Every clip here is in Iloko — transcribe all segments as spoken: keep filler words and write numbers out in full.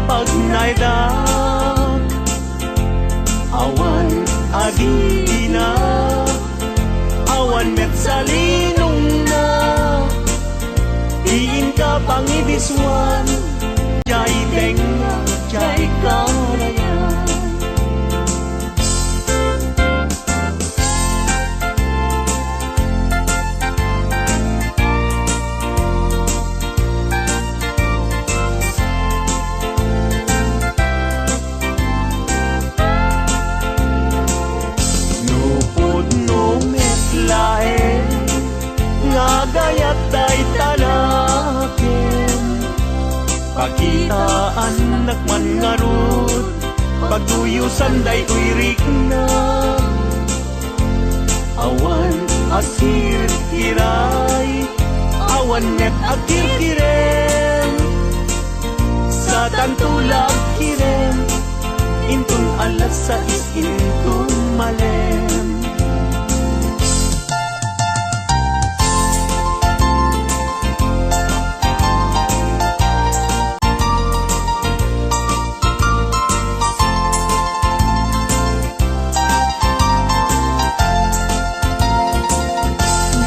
Pagnaedak, awan adidina, awan met salinongna, ti inka pangidisuan, jay tengnga, jay karayan. No pudno met laeng nga agayat dayta lakem, pakitaannak man ngarud, pagtuyosan daytoy rikna. Awan agkirkiray, awan met agkirkirem, satanto la agkirem, inton alas sais inton malem.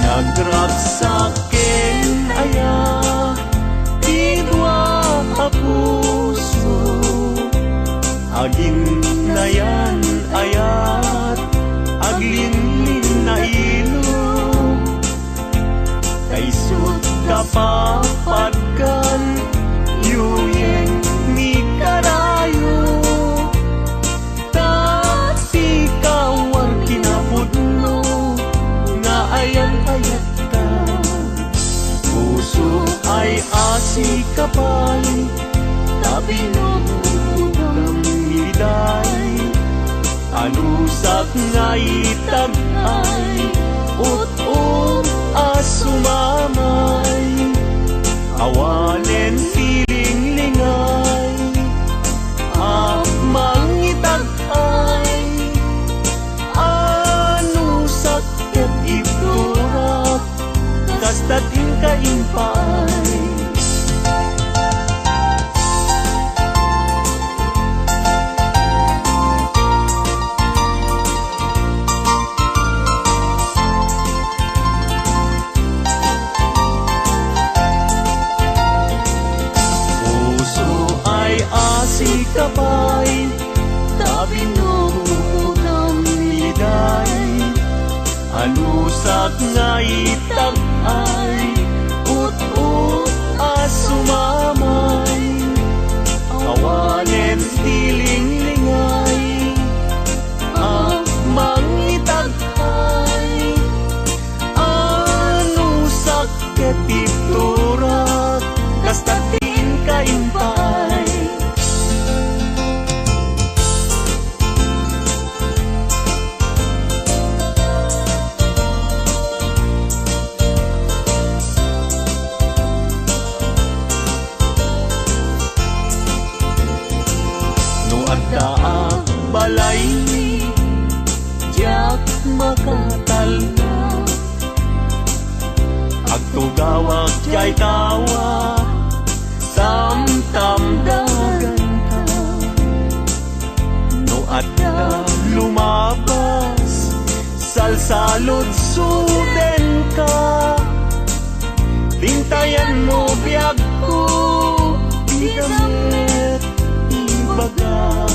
Nagragsak ken aya ti dua a puso, aginnayan-ayat, aglinlinnailo. Kaisut kapapadkan, yuyeng ni karayo. Ta ti kawar kinapudno nga ayat-ayatka. Puso ay asi ka pay, ta binugbutam iday. Anusak nga itag-ay, ut-ot a sumamay. Awanen ti linglingay, a mangitag-ay. Anusak ket ibturak, kasta ti inka impaay. Puso ay asi ka pay, ta binugbutam iday. Anusak nga itag-ay, ut-ot a sumamay. Awanen ti linglingay, a mangitag-ay. Anusak ket ibturak, kasta ti inka impaay. No addaak balaymi, diak makatalna. Agtugawak diay tawa, samtamdaganta. No adda lumabas, salsaludsodenka. Tintayanmo biagko, dika met ibaga.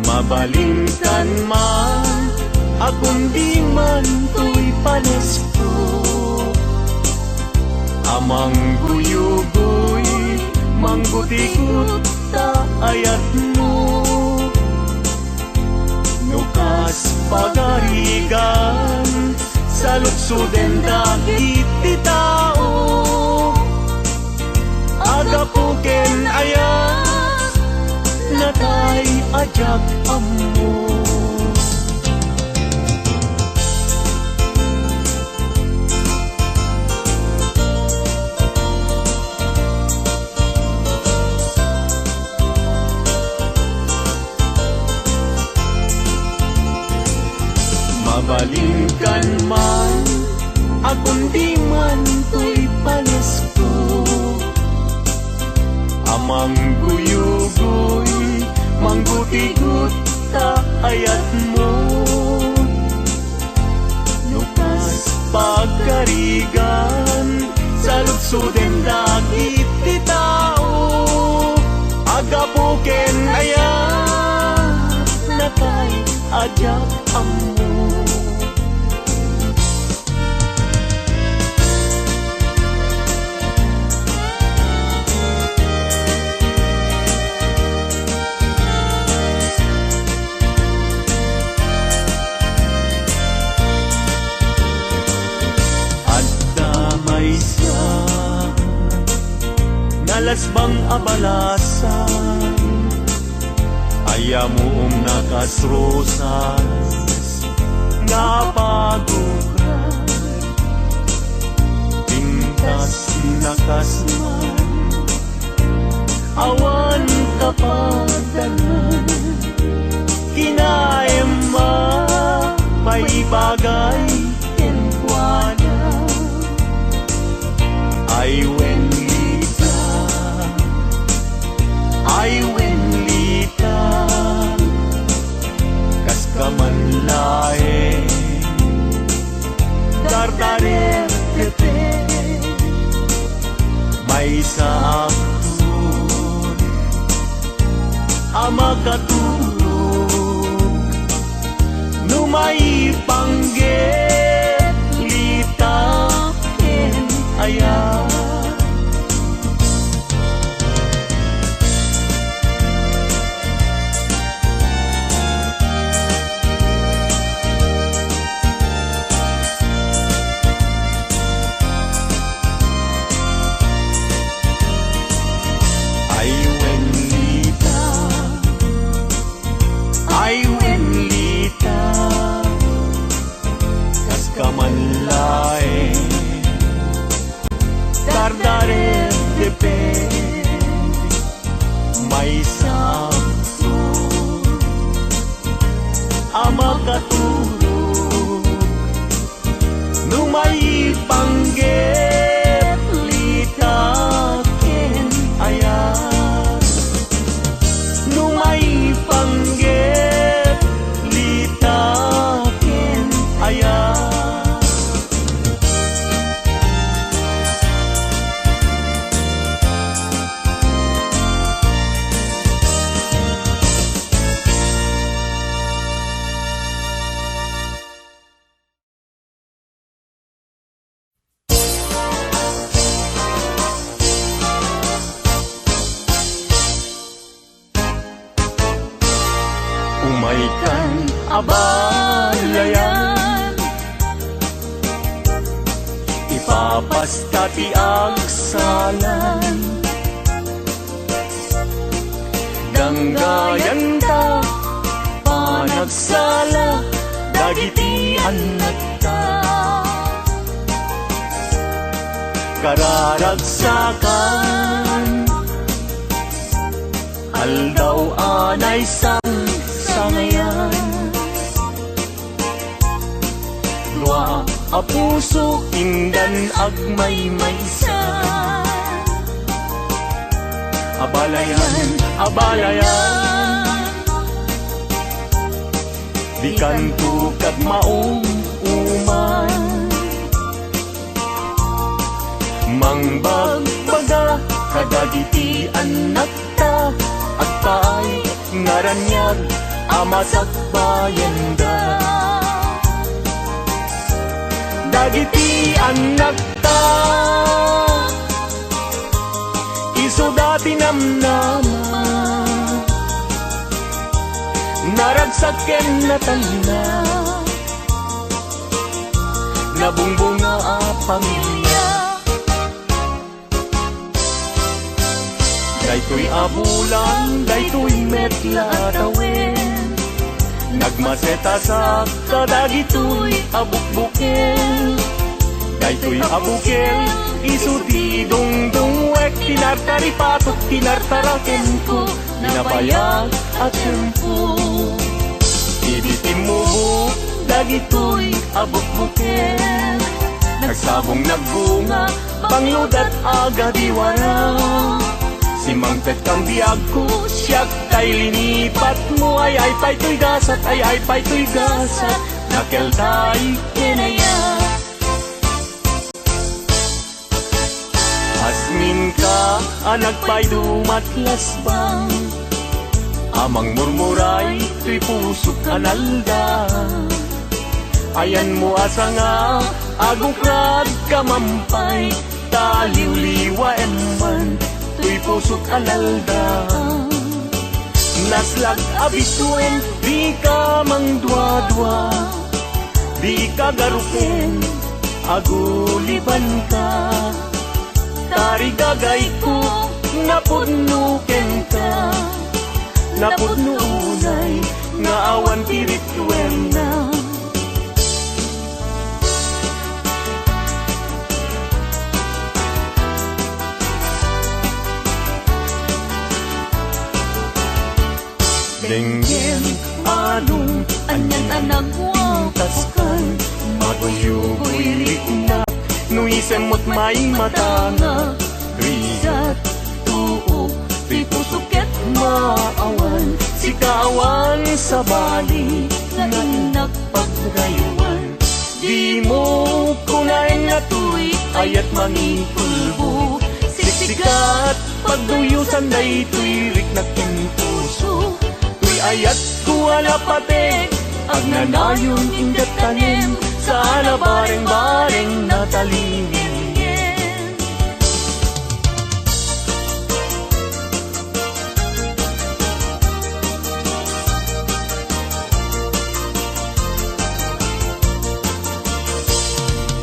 Mabalinkan man a kundi man toy palesko a mangguyugoy, manggutikot ta ayatmo. No kas pagarigan, saludsoden dagiti tao. Agapu ken ayat, natay a diak ammo. Mabalinkan man a kundi man toy palesko a Mangguyugoy, manggutigot ta ayatmo. No kas pagkarigan, saludsodem dagiti tao, aggapu ken ayat, natay a diak ammo. Adda maysa nga lasbang a balasang, ay ammoom nga kas rosas nga pagukra. Pintas na kas man awan kapadanan. Kinaem a paibagay kenkuana. Ay wen Lita, ay wen Lita, kas ka man laeng dardarer, pepe, maysa aktor a makaturog. No maipanggep Lita ken ayat. Ay wen Lita, ay wen Lita, kas ka man laeng dardarer, pepe, maysa aktor a makaturog. No maipanggep Lita ken ayat, no maipanggep Lita ken ayat. Umaykan, abalayan, ipapasta ti agsalan. Danggayanta, panagsala dagiti annakta. Kararagsakan, aldaw a naisangsangayan. Dua a puso indan agmaymaysa. Abalayan, abalayan, dikanto kagmaum-uman. Mangbagbaga kadagiti annak ta agpaay nga raniag a masakbayenda. Dagiti annakta, isuda ti namnama, naragsak ken natalna, nabungbunga a pamilia. Daytoy a bulan, daytoy met la a tawen, nagmaset a sak kadagitoy a bukbuken. Daytoy a bukel, isu ti dungdungwek, ti nartaripatok, ti nartarakenko, nabayag a tiempo. Idi timmubok dagitoy a bukbuken, nagsabong, nagbunga, pangludat a gadiwara. Simmangpetkang biagko, siak tay linipatmo. Ay-ay pay toy gasat, ay-ay pay toy gasat, nakeltay ken ayat. Asminka a nagpaydumat lasbang, a mangmurmuray toy pusok a nalda. Ayanmo a sanga, agukrad ka man pay, ta liwliwaem man toy pusok a nalda. Naslag a bisuen, dika mangduadua, dika garupen, agulibanka. Tarigagayko, napudno kenka, napudno unay nga awan ti rituenna. Denggen, anong, anian a nagwapaskan, maguyugoy riknak, no isem met may matanga, rigat, tuok, ti puso ket maawan, sika awan sabali, nga innak pagraywan. Dimo kunaen nga toy ayat mangipulbo, siksikat, pagduyosan daytoy riknak ken puso. Toy ayatko a napatek, agnanayon inggatanem, saan a bareng-bareng natalinengen.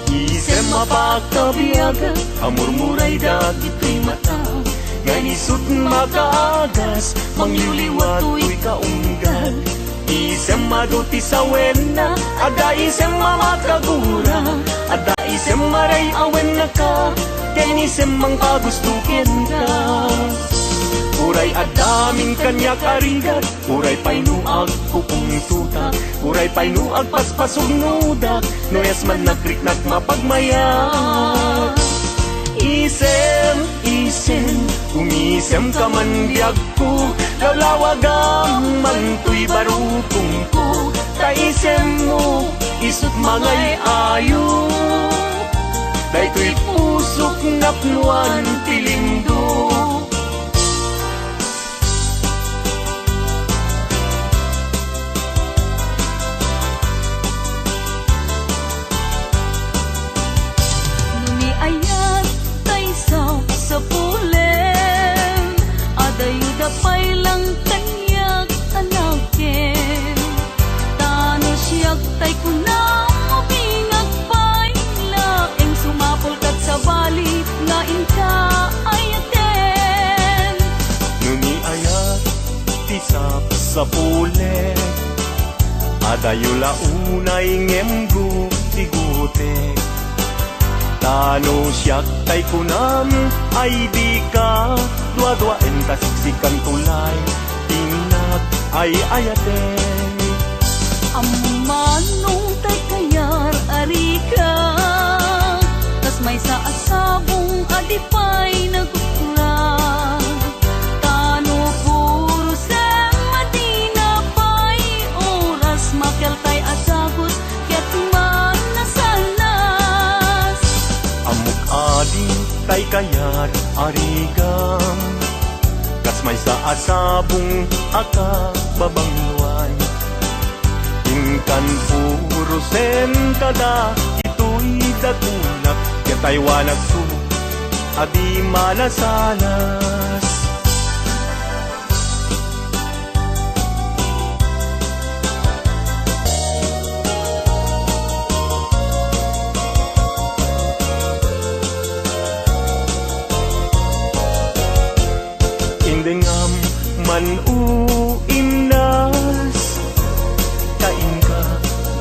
Isem a pakabiag a murmuray dagitoy mata, nga isut makaagas, mangliwliwa toy kaunggal. Isem adu ti sawenna, adda isem a makagura, adda isem a ray-awennaka, ken isem mangpagusto kenka. Uray adda amin kaniak a rigat, uray pay no agpupungtotak, uray pay no agpaspasugnodak, no yas man nagriknak mapagmayat. Isem, isem, umisemka man biagko, lawlawagam man toy barukongko, ta isemmo, isut mangay-ayo, daytoy pusok napnoan ti lindo. No ni ayat tay sapsapulem, adayoda pay lang kaniak a nakem. Ta no siak tay kunam, mabingag pay laeng sumapul ket sabali nga inka ayaten. No ni ayat ti sapsapulek, adayo la unay ngem gutigutek. Ta no siak tay kunam, ay dika duaduaen ta siksikanto lay ti innak ay ayaten. Ammom a nupay kayat a rigat, kas maysa a sabong a di pay naguklat. Ta no puro sema, dina pay oras, makeltay a dagus ket manasanas. Ammok a di tay kayat a rigam, kas maysa a sabong a kababangloan. Inkan puro senta dagitoy dagunak, ket aywanakto a di manasanas. Indengam man, o Imnas, ta inka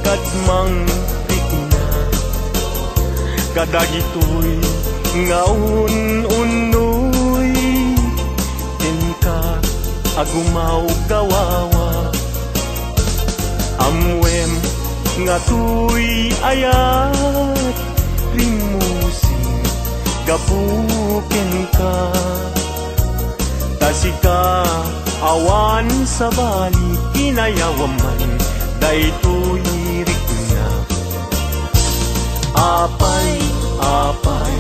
kad mangrikna kadagitoy nga un-unnoy kenka a gumawgawawa. Ammoem nga toy ayat rimmusing gapu kenka. Ta sika, awan sabali, kinayawam man daytoy riknak. Apay, apay,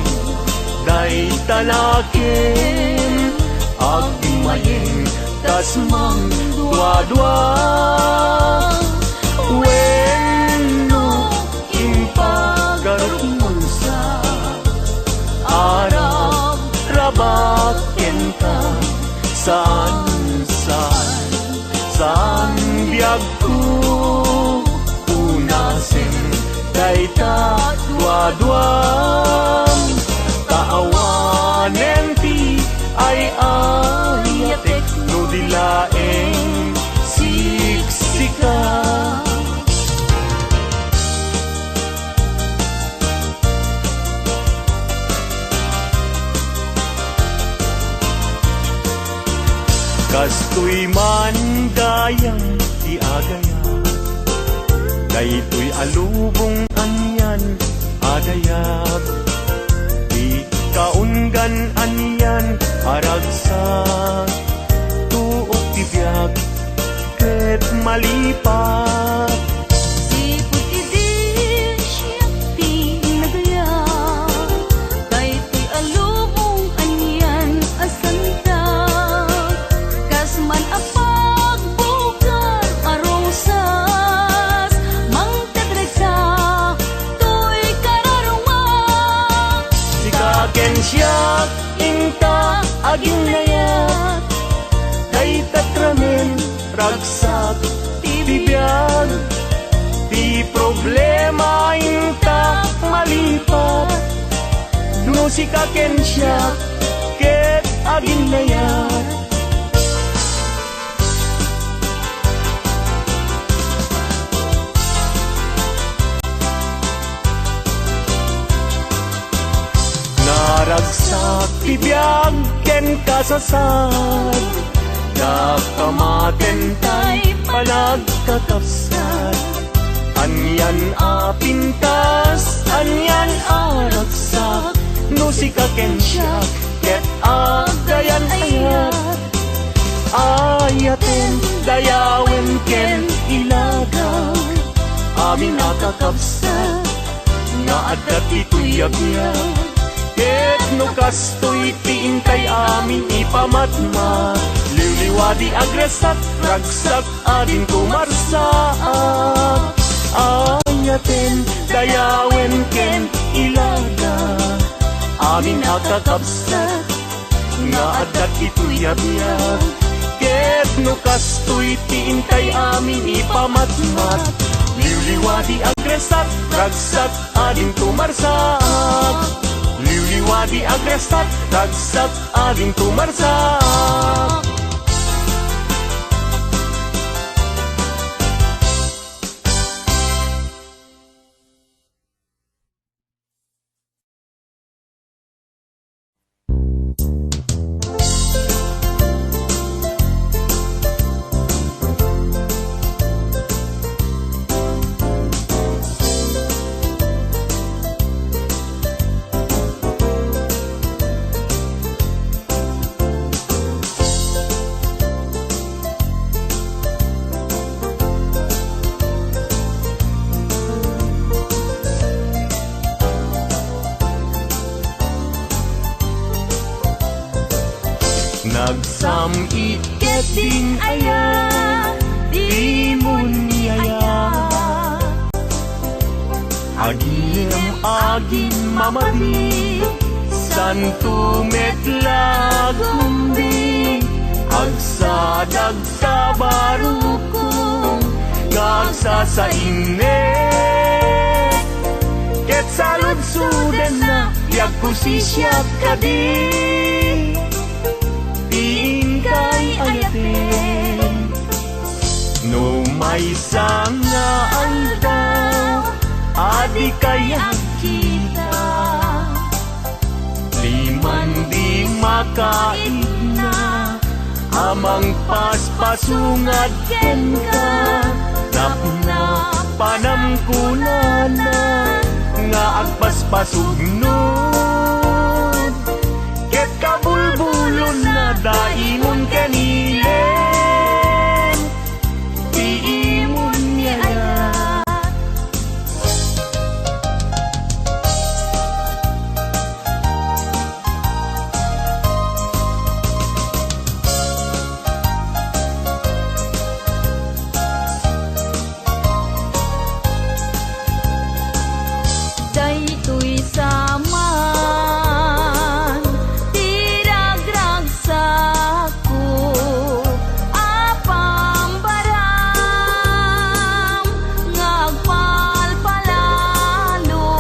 dayta nakem, agmayeng kas mangduadua. Wenno, impagarupmo sa, arap-rabak kenka, saan, saan, saan biagko, punasen dayta duaduam. Ta awanen ti ay-ayatek no di laeng siksika. Kastoy man gayam ti agayat, daytoy a lubong anian a dayag, ti kaunggan anian a ragsak, tuok ti biag ket malipat. Sipud idi siak ti nagayat, daytoy a lubong anian a sangkak, kas man a pagbugar a rosas, mangted dagsa toy kararuma. Sika ken siak inta aginnayat, dayta ramen ragsak ti biag, ti problema inta malipat, no sika ken siak ket aginnayat. Naragsak ti biag ken kasasad, dakamaten tay panagkakabsat. Anian a pintas, anian a ragsak, no sika ken siak ket agayan-ayat. Ayaten, dayawen ken ilagaw, amin a kakabsat nga adda ditoy a biag. Ket no kastoy ti intay amin ipamatmat, liwliwadi agragsak, ragsak, adinto marsaak. Ayaten, dayawen ken ilaga, amin a kakabsat nga adda ditoy a biag. Ket no kastoy ti intay amin ipamatmat, liwliwadi agragsak, ragsak, adinto marsaak. Liwliwadi agragsak, ragsak, adinto marsaak. Nagsam-it ket din aya, dimon ni aya. Aginem agin mamadi, santo met la agumbi, agsadag ta barukong nga agsasainnek. Ket saludsodenna, biagko sisiak kadi, ti inkay ayaten. No maysa nga aldaw a dikay agkita, diman di makaigna a mangpaspasungad kenka, napnapanam kunana nga agpaspasugno. Ket Kabulbulonna, daimon ken ilem ti imon ni ayat. Daytoy saman ti ragragsakko a pambaram nga agpalpalalo,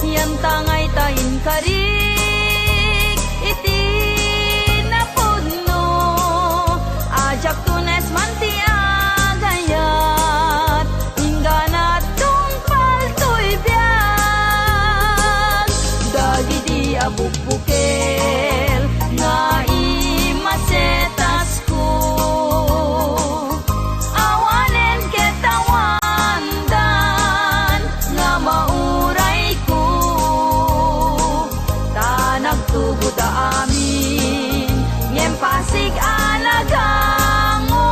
yan tangay ta inkarik iti napudno a diak tunes man ti agayat, inggana tungpal toy biag. Dagidi a bukbukel nga imasetasko, awanen ket awandan nga maurayko. Ta nagtugoda amin, ngem pasig a nagango.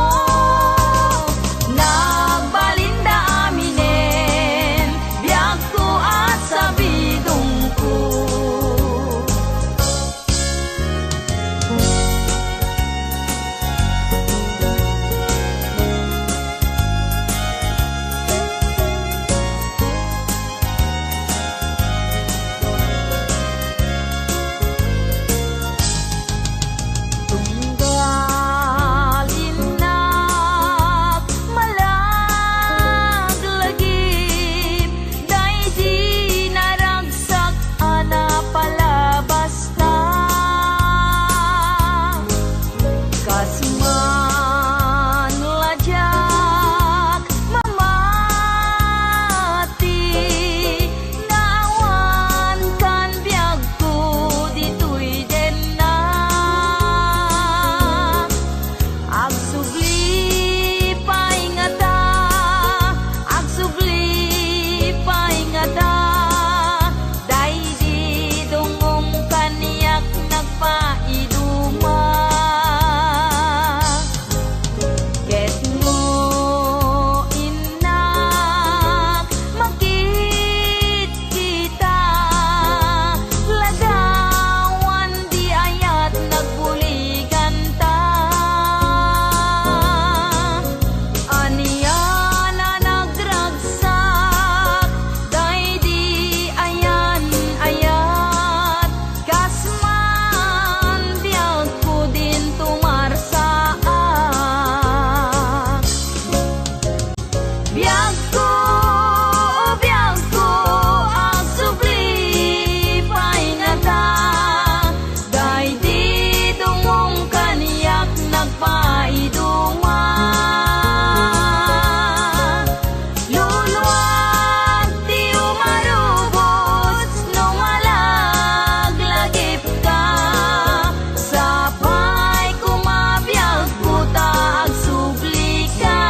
Nagbalinda aminen, biagko a sabidongko. Tunggal innak malaglagip, daydi naragsak a napalabasta. Kas man la diak mamati, naawan kan biagko ditoy denna. Agsubli pay ngata, agsubli pay ngata, daydi dungngong kaniak nagpaiduma. Ket no innak makit- kita, ladawan di ayat nagbuliganta. Ania na nagragsak, daydi ayan-ayat, kas man biagko din tumarsaak. Biagko, o biagko, agsubli pay ngata, daydi dungngong kaniak nagpaiduma. Luluag ti umarubos no malaglagip ka, sapay koma biagko ta agsublika.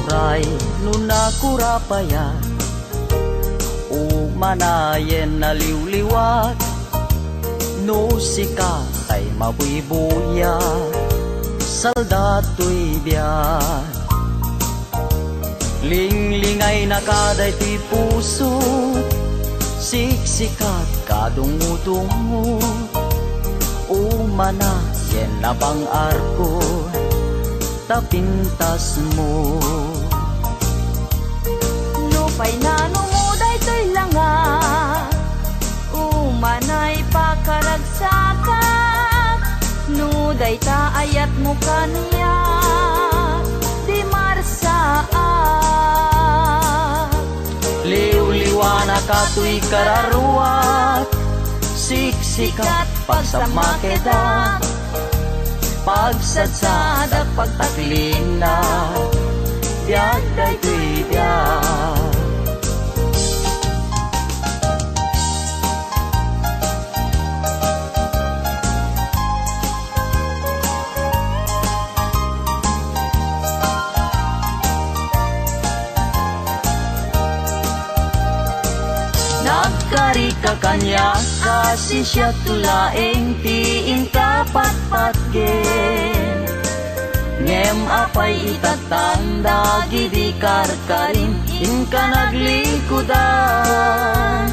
Uray no nakurapayak, umana yen naliwliwat, no sika tay mabuybuya, salda toy biag. Linglingayna ka daytoy puso, siksikat ka dungudungo, umana yen napang-arko, ta pintasmo. Nupay nanumo daytoy langa, umanay pakaragsakak, no dayta ayatmo kaniak, di marsaak. Liwliwanaka toy kararuak, siksikat pagsammakedak, pagsadsadak pagtaklinak, biag daytoy biag. Kaniak a sisiak laeng ti inka patpatgem. Ngem apay itattan dagidi karkarim inka naglikudan?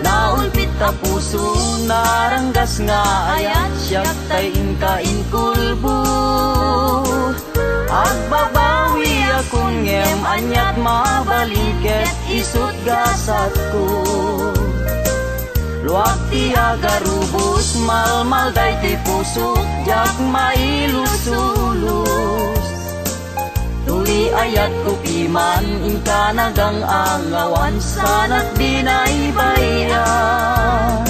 Naulpit ta puso, naranggas nga ayat, siak tay inka inkulbo. Agbabawiakon ngem aniat mabalin ket isut' gasatko. Luag ti agarubos, malmal daytoy pusok, diak mailusulos. Toy ayatko piman, inka nagang-angawan, sanak binaybay-an.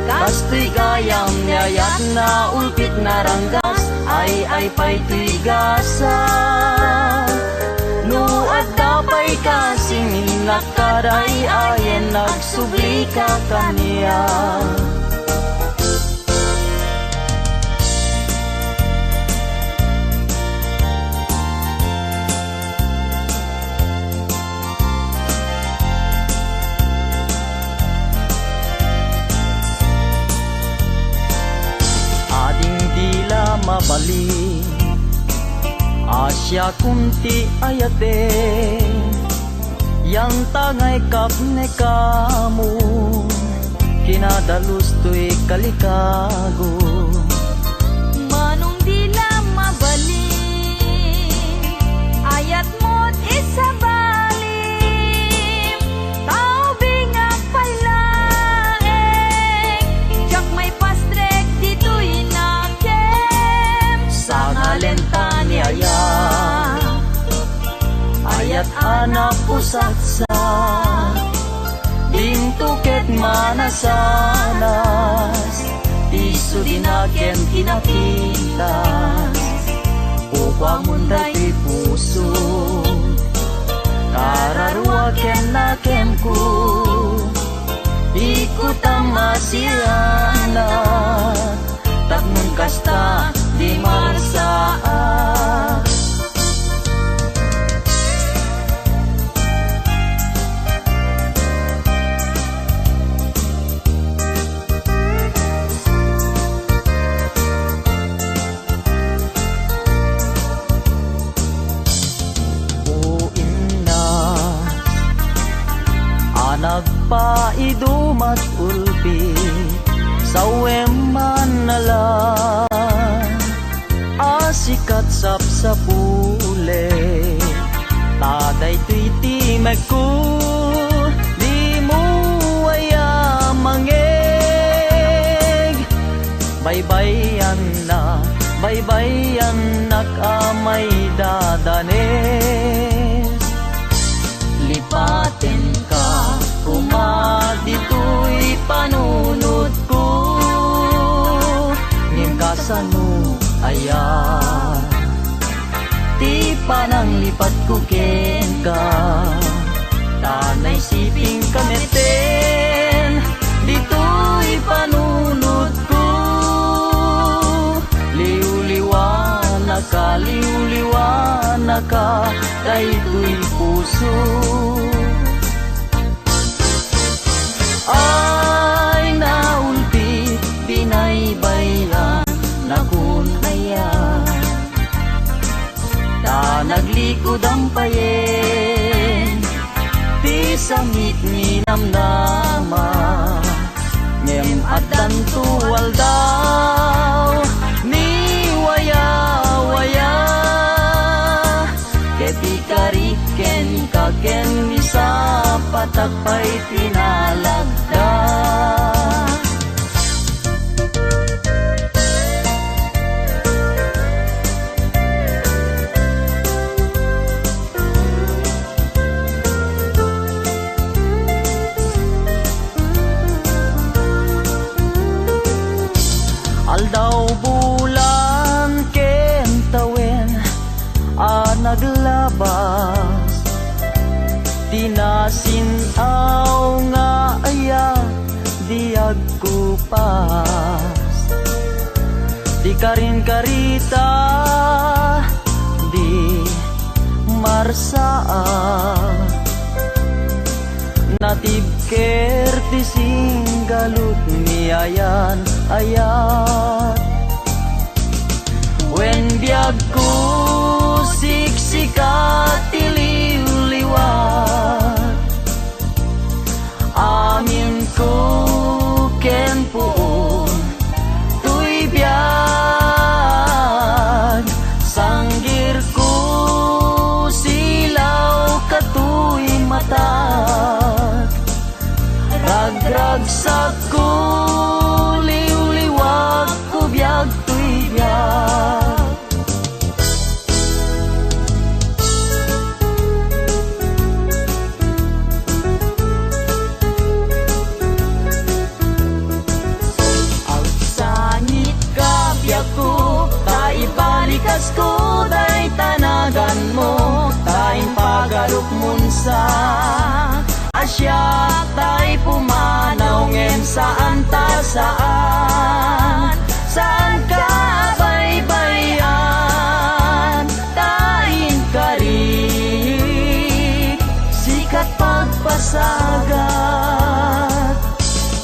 Kastoy gayam ni ayat, naulpit, naranggas, ay-ay pay toy gasat. No adda pay kasing innak kad ay-ayen, agsublika kaniak. Ading di la mabalin a siakon ti ayatem, yantangay kapnekamo, kinadalus toy kalikago. Manong di la mabalin, ayat mo't isabalim, taubingak pay laeng, diak maipastrek ditoy nakem. Sangalen ta ni ayat, ayat a napusaksak, dinto ket manasanas, ti isu di nakem kinapintas. Kukuamon daytoy puso, kararua ken nakemko, ikutam a sianak, tapno kasta di marsaak. O inna a nagpaidumat ulpi, sawem man a la a sikat sapsapulek. Ta daytoy ti mekko, dimo aya mangeg. Baybayanna, baybayannak a maidadanes. Lipatenka koma ditoy panunotko. Ngem kasano aya ti pananglipatko kenka? Ta naisipingka metten ditoy panunotko. Liwliwanaka, liwliwanaka daytoy puso. Ay, naulpi, binaybayanakon aya. Ta naglikudam payen ti sangit nga inamnama. Ngem addanto aldaw ni wayawaya, ket ikarik kenka ken misapatak pay ti nalagda. Aldaw, bulan, ken tawen a naglabas, ti nasin-aw nga aya di agkupas. Di karinkarita, di marsaak. Natibker ti Kalot mi ayan-ayat. Wen biagko siksika ti liwliwat. Aminko ken puon toy biag. Sanggirko silaw katoy matag. Ragragsakko, liwliwagko, biag toy biag. Agsangitka, biagko, ta ibalikasko dayta naganmo, ta impagarokmon sa a siak tay pumanaw ngem saan ta saan, saan ka baybay-an, ta inkari sikat pagpasagat.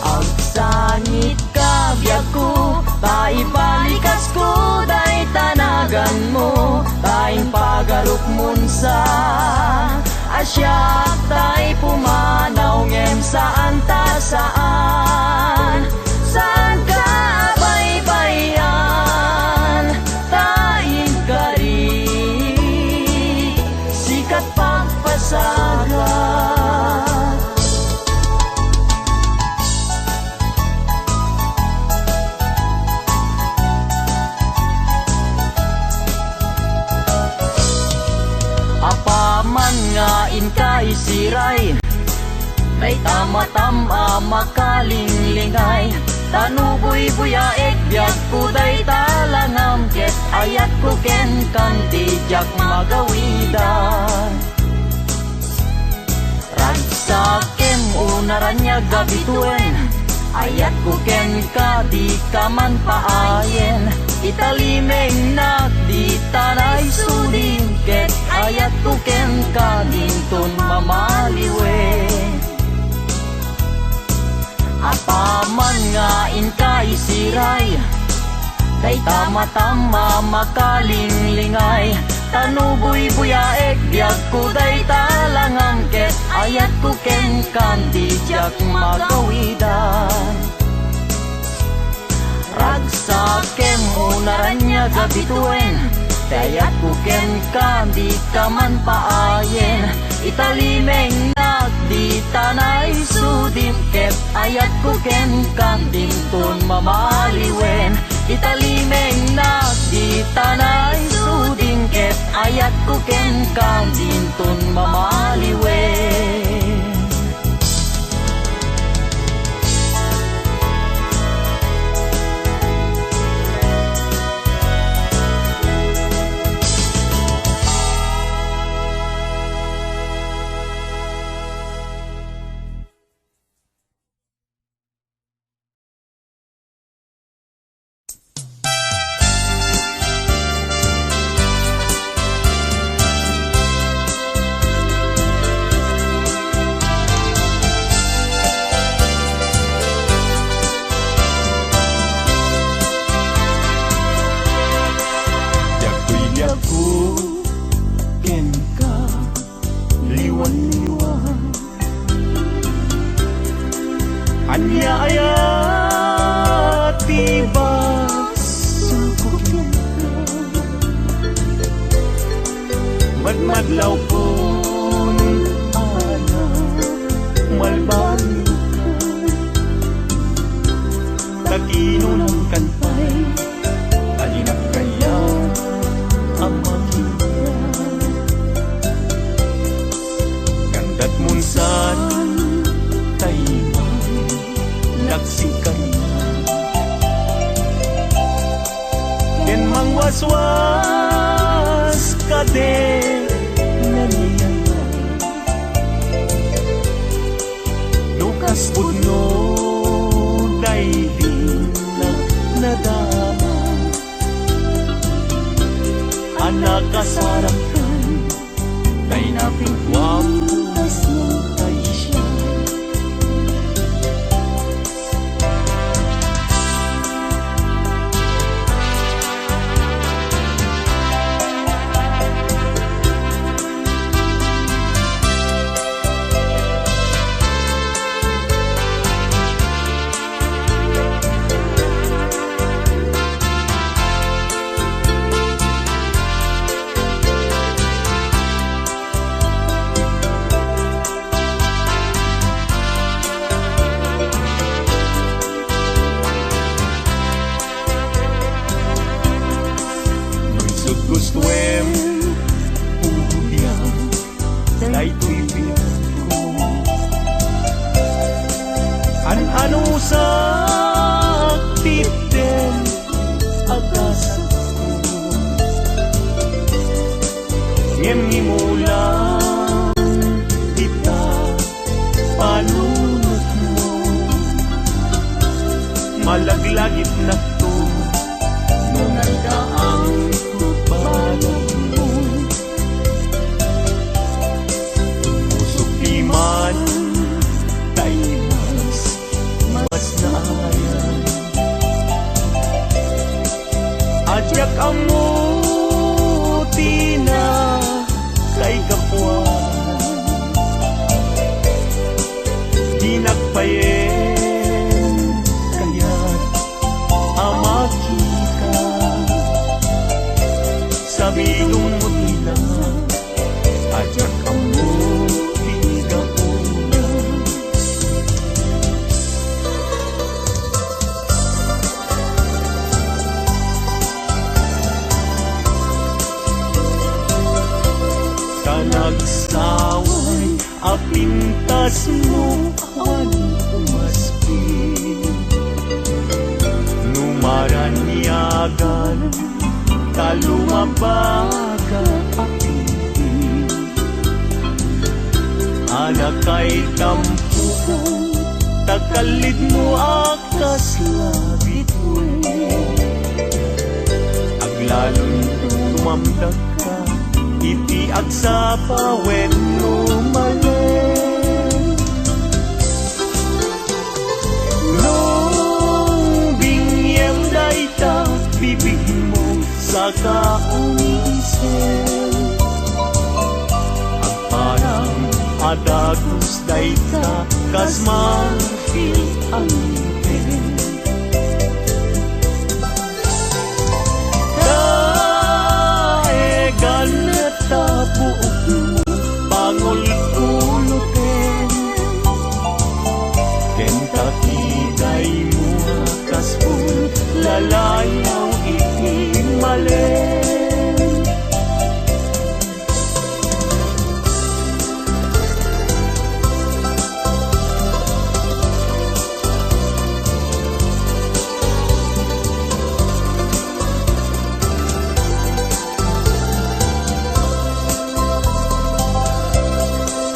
Agsangit ka, biagko, ta ibalikasko dayta naganmo, ta impagarokmon sa a siak tay pumanaw ngem saan ta saan, saan ka baybay-an, ta inkari sikat pagpasagat. Apaman nga inka isiray dayta matam a makalinglingay, ta no buybuyaek biagko dayta langam, ket ayatko kenka diak magawidan. Ragsakem, unaraniag a bituen, ayatko kenka, dika man paayen. Italimengnak dita naisudim, ket ayatko kenka dinton mamaliwen. Apaman nga inka isiray dayta matam a makalinglingay, ta no buybuyaek biagko dayta langam, ket ayatko kenka diak magawidan. Ragsakem, unaraniag a bituen, ti ayatko kenka, dika man paayen. Italimengnak dita naisudim, ket ayatko kenka dinton mamaliwen. Italimengnak dita naisudim, ket ayatko kenka dinton mamaliwen. Diak koy diakko kenka liwan-liwan. Ania aya ti bassolko kenka? Madmadlawkon a namalbaliwka. Ta kinunam kan pay a dinak kayat a makita. Ngem datmon saan tay manglaksi kaniak. Ken mangwaswas kadi nanianak. No kas pudno daydi nadama, a nakasaraktan, tay napintuam kasno tay siak. Ammo ti nakaigapuan, di nagpayen kayat a makita. Sabidongmo ti la, a diak ammo ti gapuna. Ta nagsaway a pintasmo awan umasping. No maraniagan ta lumabaga a pipi, anakay tampo ta kallidmo a kasla bituin. Aglalon tumamdakka iti agsapa wenno malen. No biniem dayta bibigmo, saka umisem. Agparang a dagus dayta kas marfil a ngipin. Daegan ta buokmo, pangulkuloten. Ken ta kidaymo a kas pun lalayaw iti malen.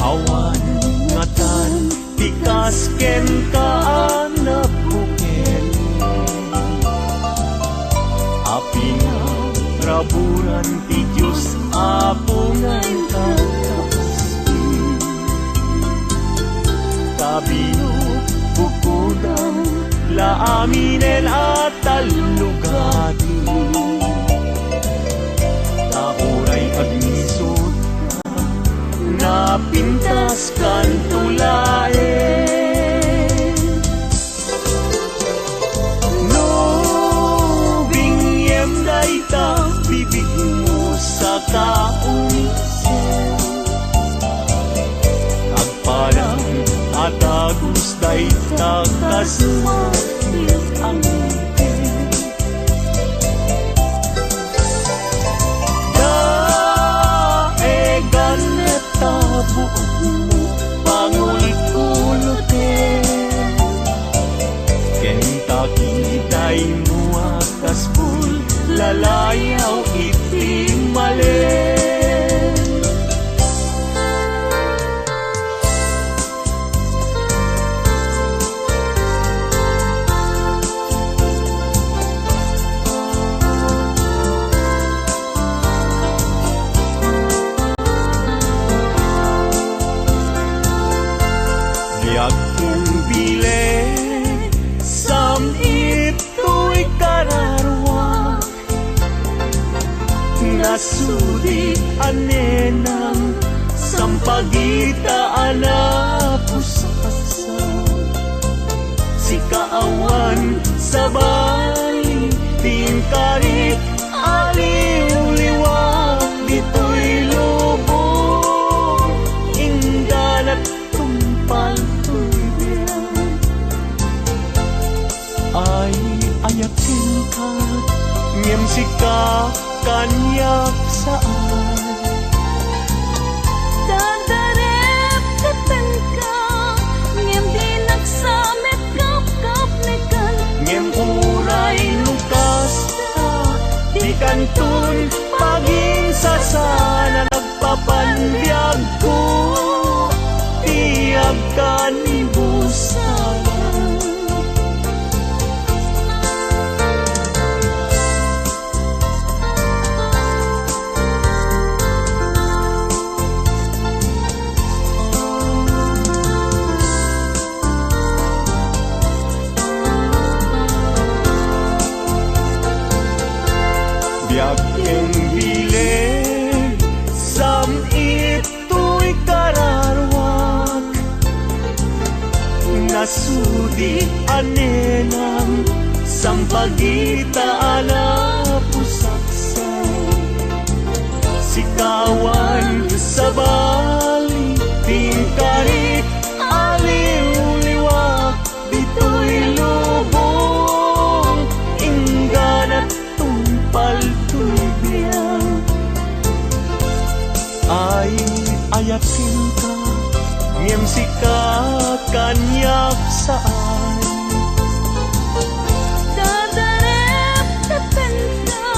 Awan ngatan ti kas kenka a nabukel a pinaraburan ti Dios Apo nga inka kaasti. Ta binukbukodam la aminen a tallugaden. Ta uray agnisotka, napintaskanto laeng. No biniem dayta bibigmo, saka umisem. Agparang a dagus dayta kas marfil a ngipin. Daegan ta buokmo, pangulkuloten. Ken ta kidaymo a kas pun lalayaw iti malen. Diak ken bileg, sam-it toy kararua. Nasudi a nenang, sampagita a napusaksa. Sika awan sabali ti inkarik a liwliwa ditoy lubong. Inggana tungpal toy biag. Ay, ayatenka, ngem sika kaniak saan. Dadarep kenka, ngem dinak sa met kapkapnekan. Ngem uray no kasta, dikanton paginsasana. Papanbiagko ti agkanibusan. ti anenam, sampagita a napusaksay. Sika awan sabali, ti inkarik a liwliwak ditoy lubong, inggana tungpal toy biag. Ay, ayatenka, ngem sika kaniak saan. Dadarep-depenka,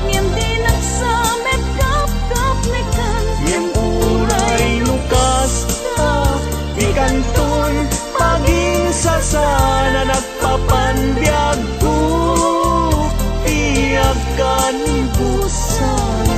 ngem dinak sa mepkapkap ni kan. Ngem uray no kasta, di kanton paginsasana, nagpapanbiagko ti agkanbusayan.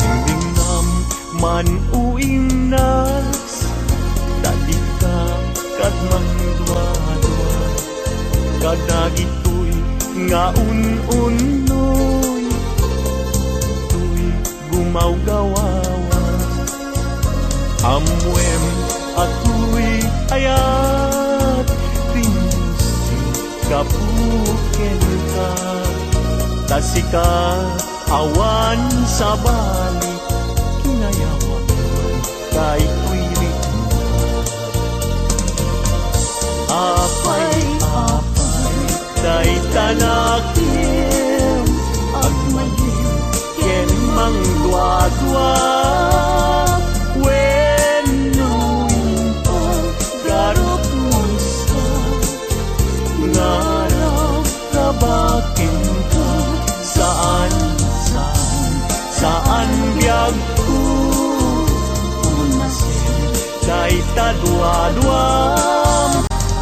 Dingdingnam man, o Ignas, ta dika kad mangduadua kadagitoy nga un-unnoy toy gumawgawawa. Ammoem a toy ayat ti Dios ti gapu kenka, ta sika awan sabali, kinayawak daytoy rikna. Apay, apay, dayta nakem, agmayem ken mangduadua, wenno impag garupmosa, ngarab, rabakenka, saan, saan, saan biagko, unasem dayta duaduam,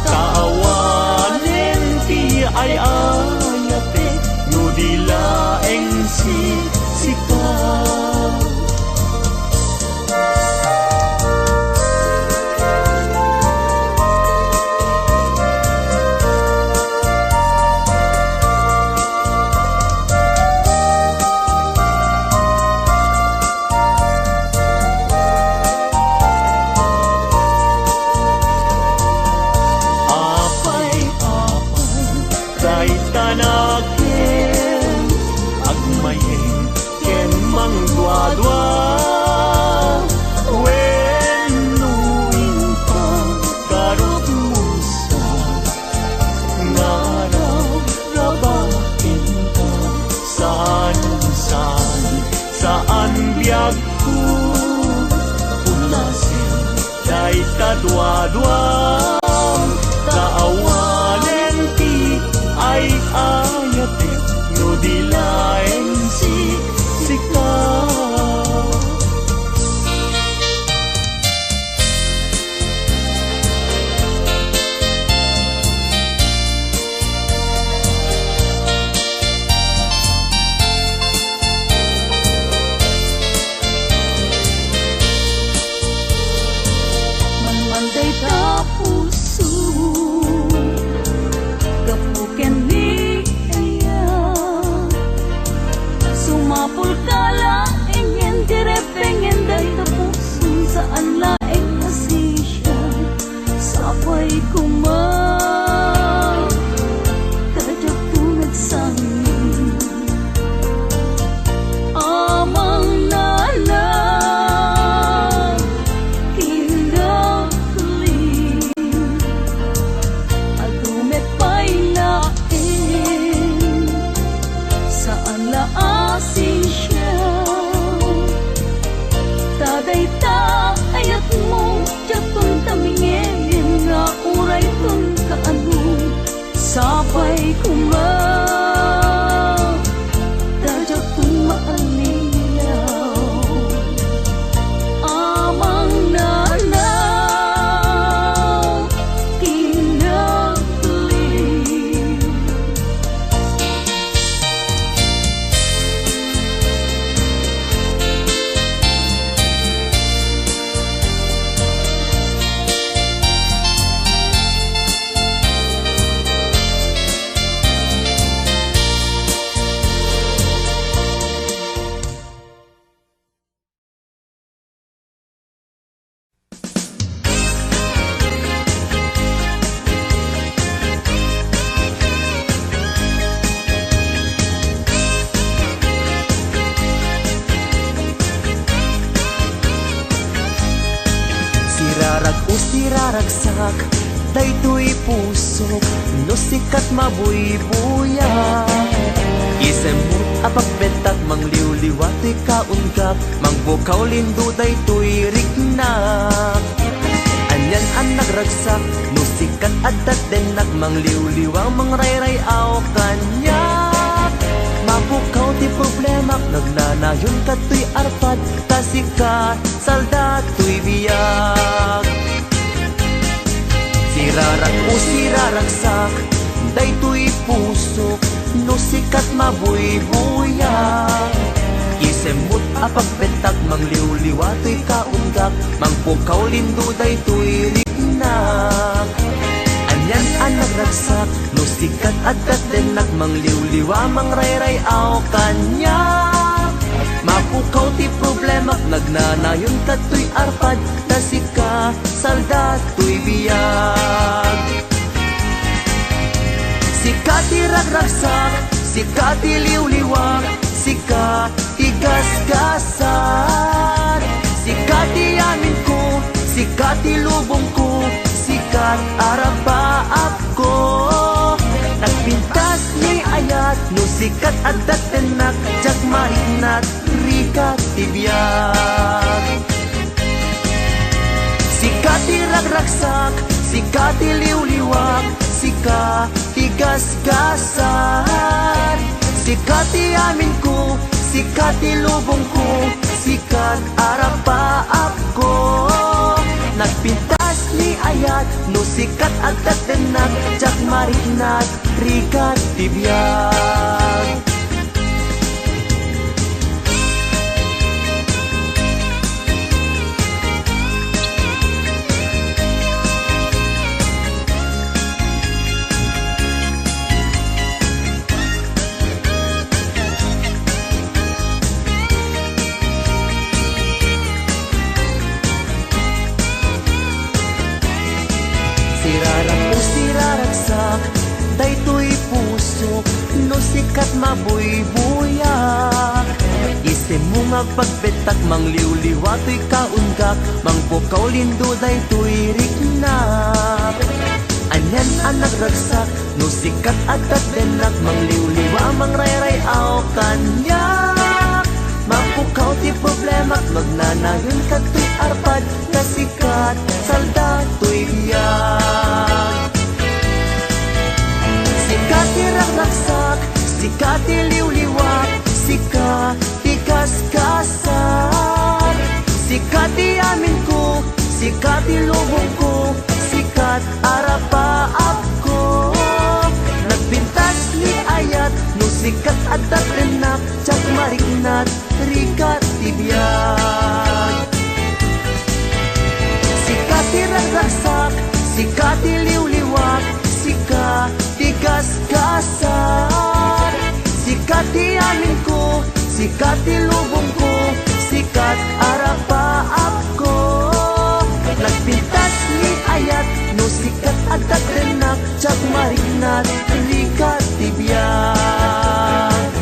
ta awanen ti ay-ayatek no di laeng si sika. Apay, apay, dayta nakem, agmayem ken mangduadua, wenno impag garupmosa, ngarab, rabakenka, saan, saan, saan biagko, unasem dayta duaduam, ta awanen ti ay-ayatek no di laeng si sika. Manman dayta Sirarag-o siraragsak, daytoy pusok, no sika ti mabuybuyak. Isemmo ti agbettak, mangliwliwa toy kaungak, mangpukaw lindo daytoy riknak. Anian a nagragsak, no sika ti adda ti dennak, mangliwliwa, mangrayray-aw kaniak. Mapukaw ti problemak, nagnanayon kadtoy arpad, ta sika salda toy biag. Sirarag-o siraragsak, daytoy pusok, no sika ti mabuybuyak. Isemmo ti agbettak, mangliwliwa toy kaungak, mangpukaw lindo daytoy riknak. Anian a nagragsak, no sika ti adda ti dennak, mangliwliwa, mangrayray-aw kaniak. Mapukaw ti problemak, nagnanayon kadtoy arpad, ta sika salda toy biag. Sika ti ragragsak, sika ti liwliwak, sika ti gasgasat. Sika ti amin ko, sika ti lubong ko, sika ti arapaap ko. Nagpintas ni ayat, no sika ti adda ti dennak, diak mariknat, rika ti biag. Sika ti ragragsak, sika ti liwliwak, sika ti gasgasat. Sika ti amin ko, sika ti lubong ko, sika ti arapaap ko. Nagpintas ni ayat, no sika ti adda ti dennak, diak mariknat, rika ti biag. Sirarag-o siraragsak, daytoy pusok, no sika ti mabuybuyak. Isemmo nga agpagbettak, mangliwliwa toy kaungak, mangpukaw lindo daytoy riknak. Anian a nagragsak, no sika ti adda ti dennak, mangliwliwa, mangrayray-aw kaniak. Mapukaw ti problemak, nagnanayon kadtoy arpad, ta sika ti salda toy biag. Sika ti ragragsak, sika ti liwliwak, sika ti gasgasat. Sika ti amin ko, sika ti lubong ko, sika ti arapaap ko. Nagpintas ni ayat, no sika ti adda ti dennak, diak mariknat, rika ti biag. Sika ti ragragsak, sika ti liwliwak, sika ti gasgasat. Sika ti amin ko, sika ti lubong ko, sika ti arapaap ko. Nagpintas ni ayat, no sika ti adda ti dennak, diak mariknat, rika ti biag.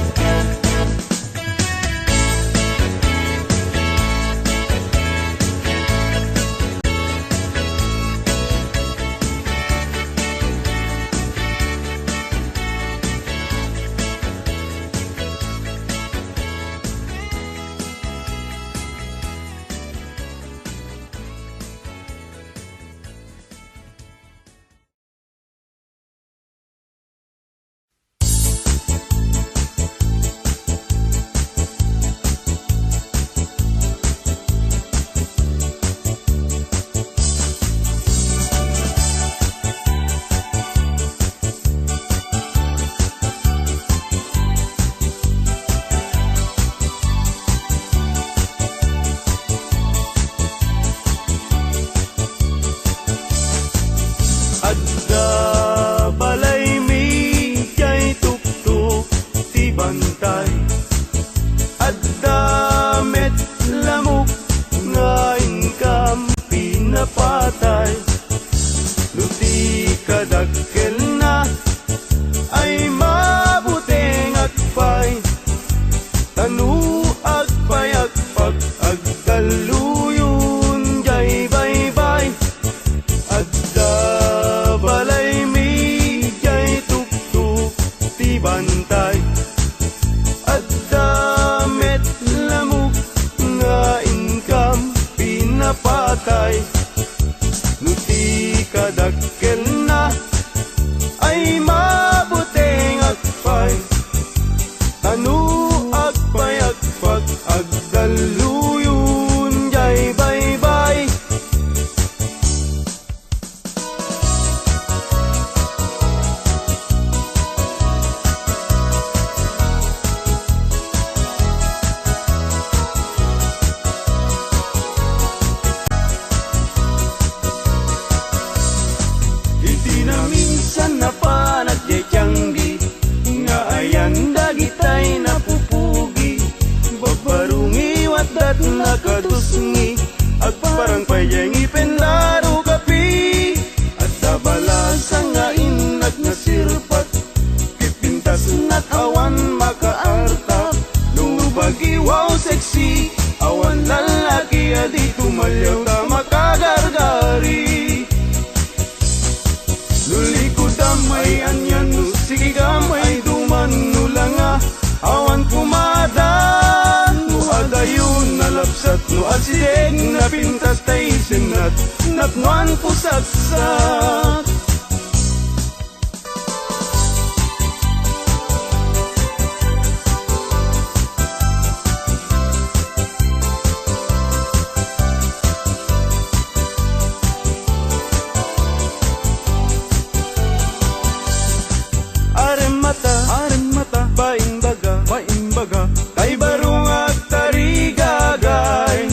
patay. No ti kadakkelna ay mabutengak pay, ta no agpayagpak, agdalluyon jay baybay. Iti naminsan napanak jay tianggi, nga ayan dagitay napupugi. Babbarungi, watdatna kadusngi, agparang pay jay ngipen laro kapi. Adda balasa nga innak nasirpat, pipintasnak awan makaartak. No bagiwaw sexy, awan lallaki a di tumaliaw ta makagargari. No likudam ay anian, no sigigam ay duman, no langa awan pumada, no adayo nalapsat, no asideg napintas tay sinnat, napnoan pusaksak. Aremmata, aremmata, baimbaga, baimbaga, tay barung agtarigagay,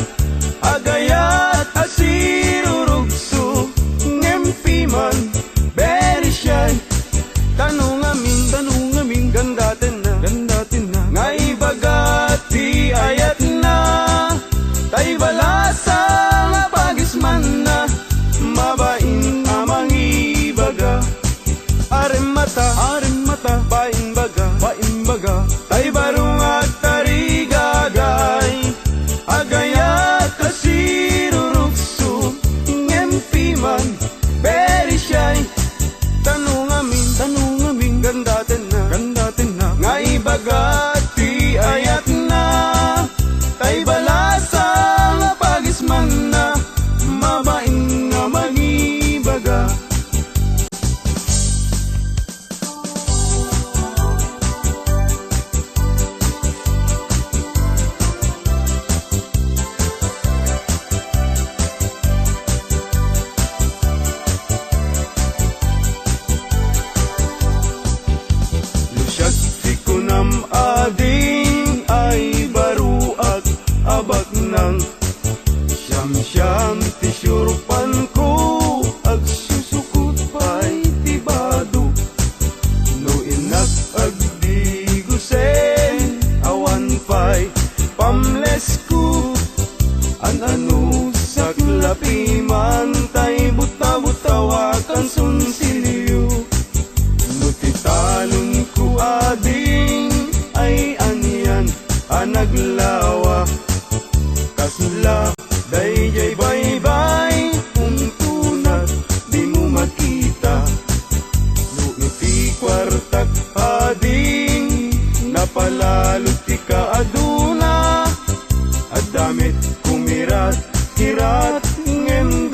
agayat a sirurugso, ngem piman, very shy. Tano ngamin, tano ngamin, gandatenna, gandatenna, nga ibaga ti ayatna, tay balasa nga pagismanna, mabain a mangibaga. Aremmata, aremmata, baimbaga, baimbaga, tay barung agtarigagay, agayat a sirurugso, ngem piman, very shy. Tano ngamin, tano ngamin, gandatenna, gandatenna, nga ibaga ti ayatna, tay balasa nga pagismanna, mabain nga mangibaga. No siak ti kunam ading ay baruak a baknang, siamsiam ti siurpanko, agsusukot pay ti bado. No innak agdigusen, awan pay pamlesko. An-ano saklapi man tay buta-butaw a kansunsilyo. No ti talonko ading ay anian a naglawa, kasla daydiay baybay, umtunak, dimo makita. No iti kuartak ading napalalo ti kaaduna, adda met kumirat-kirat ngem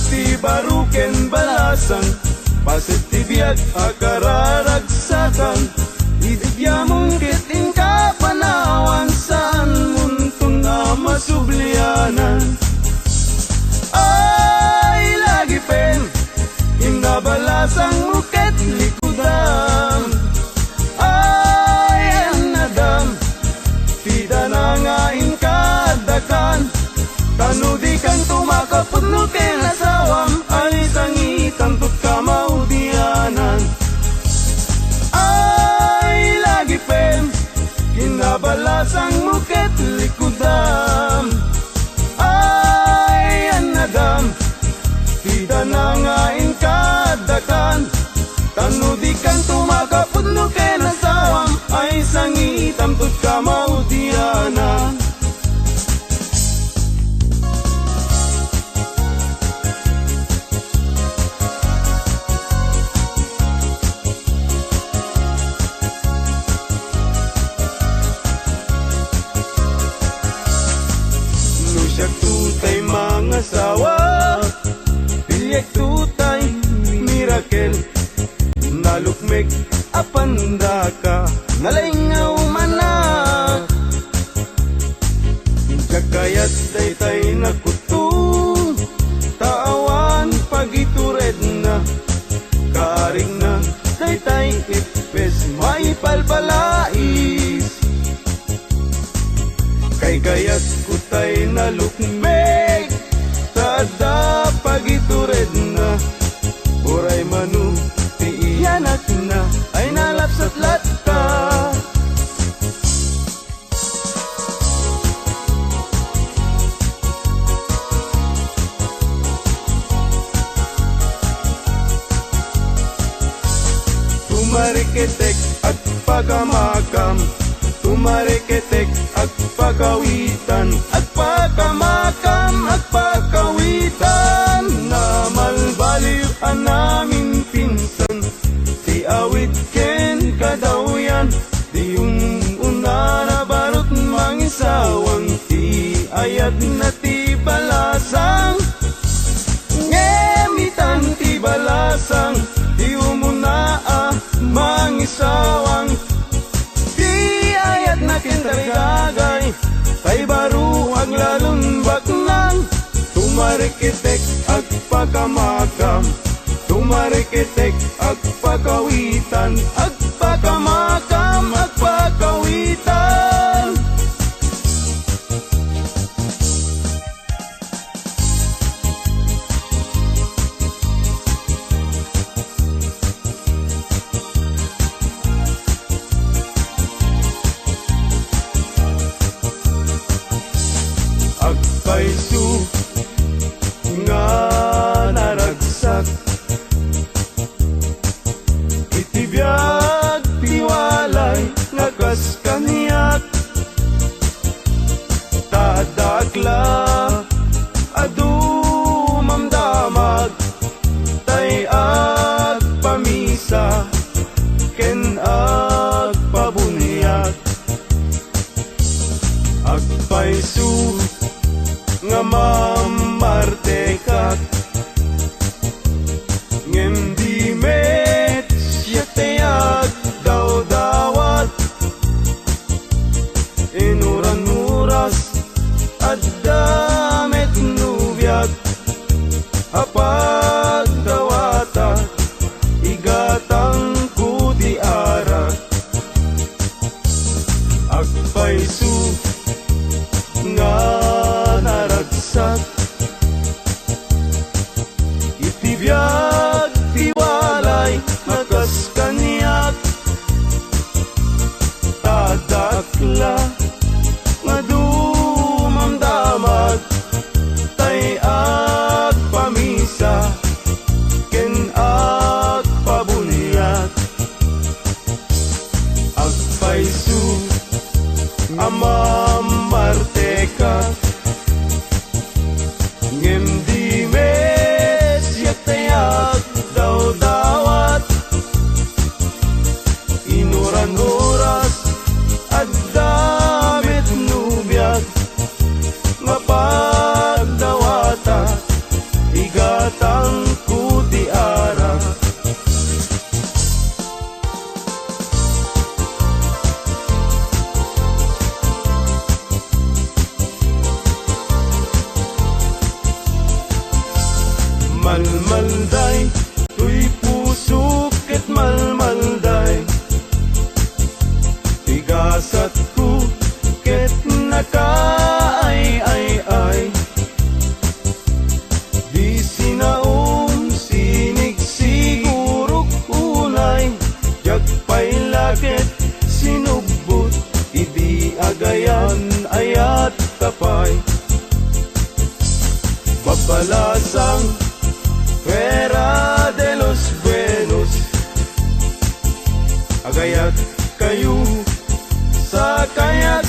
ti baro ken balasang, paset ti biag a kararagsakan. Idi diamon ket inka panawan, saanmonton a masublianan. Ay, lagipen, inna balasangmo ket likudam. Ay, annadam, ti dana nga inka addakan. Ta no dikanto makapudno ken asawam, ay sangitanto ti kamaudianan. Ay, lagipen, inna balasangmo ket likudam. Ay, annadam, ti dana nga inka addakan. Ta no dikanto makapudno ken asawam, ay sangitanto ti kamaudianan. No siakto tay mangasawa, piliekto tay mirakel. Nalukmek a pandaka, nalaing nga umana. Diak kayat daytay nakutto, ta awan pagituredna. Kaarigna daytay ippes maipalpalais. Kaykayatko tay nalukmek, ta adda pagituredna. Uray mano ti iyanakna ay nalapsat latta. Tumariketek, agpakamakam. Tumariketek, agpakawitan. Agpakamakam, agpakawitan. Namalbaliw a naminpinsan ti awit ken kadawyan. Ti um-, umuna a barut mangisawang, ti ayatna ti balasang. Ngem itan ti balasang, ti umuna a mangisawang. Ti ayatna ken tarigagay, tay baro aglalon baknang. Tumariketek, agpakamakam. Tumariketek, agpakawitan. Agpakamakam, agpakawitan. Agpayso nga naragsak iti biag ti walay nga kas kaniak. Ta dakla a dumamdamag, tay agpamisa ken agpabuniag. Agpayso nga mammartekak, ngem di met siak tay agdawdawat. Inuran-uras, adda met no biag a pagdawatak, igatangko ti arak. Agpayso nga naragsak iti biag ti walay nga kas kaniak. Ta dakla nga dumamdamag, tay agpamisa ken agpabuniag. Agpayso a mammartekak, ngem di met siak tay agdawdawat. Inuran-uras, adda met no biag nga pagdawatak, igat Asatko ket nakaay-ay-ay. Di sinaom, sinigsigurok unay. Diak pay la ket sinubbot idi agayan-ayat ta pay. Babalasang Fuera de los Buenos. Agayat kayo sa kayat